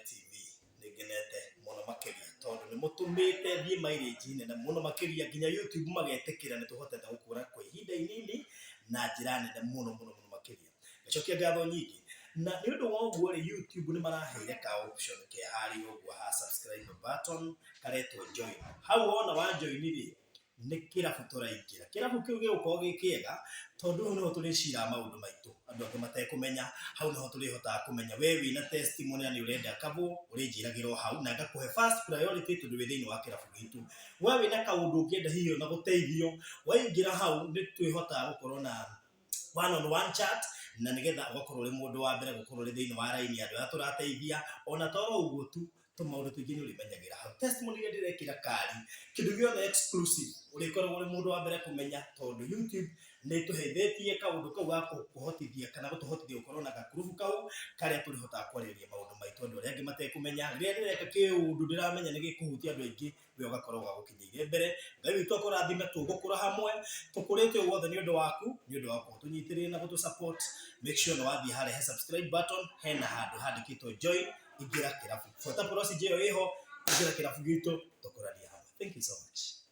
TV. Nĩ ngenete mũno makĩria tondũ nĩ mũtũmĩte thiĩ mileage nene mũno makĩria nginya YouTube magetĩkĩra nĩ tũhotete gũkũra kwa ihinda inini na njĩra nene mũno mũno mũno makĩria. Ngacokia ngatho nyingĩ. Na nĩ ũndũ wa ũguo rĩ, YouTube nĩ maraheire ka option ke harĩa ũguo ha subscribe button karetwo join. Hau wona wa join rĩ, nĩ kĩrabu tũraingĩra. Kĩrabu kĩu gĩgũkorwo gĩ kĩega tondũ hau nĩho tũrĩciraga maũndũ maitũ andũ angĩ matekũmenya, hau nĩho tũrĩhotaga kũmenya we wĩna testimony na nĩ ũrenda kabũ, ũrĩnjĩragĩra o hau na ngakũhe first priority tondũ wĩ thĩinĩ wa kĩrabu gitũ. We wĩna kaũndũ ũngĩenda hihi ona gũteithio, waingĩra hau nĩ twĩhotaga gũkorwo na one on one chat na nĩgetha ũgakorwo ũrĩ mũndũ wa mbere gũkorwo ũrĩ thĩinĩ wa raini ya andũ arĩa tũrateithia. Ona to ũguo tu, tũmaũndũ tũingĩ nĩ ũrĩmenyagĩra hau. Testimony iria ndĩrekĩra kari, kĩndũ gĩothe exclusive, ũrĩkoragwo ũrĩ mũndũ wa mbere kũmenya tondũ YouTube nĩ ĩtũheithĩtie kaũndũ kau ga kũhotithia kana gũtũhotithia gũkorwo na gakurubu kau karĩa tũrĩhotaga kwarĩrĩria maũndũ maitũ andũ arĩa angĩ matekũmenya. Rĩrĩa ndĩreka kĩũndũ ndĩramenya nĩ gĩkũhutia andũ aingĩ, we ũgakorwo gagũkinyĩire mbere. Ngai witũ akũrathime, tũgũkũra hamwe, tũkũrĩte ũũ wothe nĩ ũndũ waku, nĩ ũndũ wa gũkorwo ũtũnyitĩrĩire na gũtũ support. Make sure nĩ wathiĩ harĩa he subscribe button, hena handũ handĩkĩtwo join, ingĩra kĩrabu. Buata procedure ĩyo ĩho, ingĩra kĩrabu gitũ, tũkũranie hamwe. Thank you so much.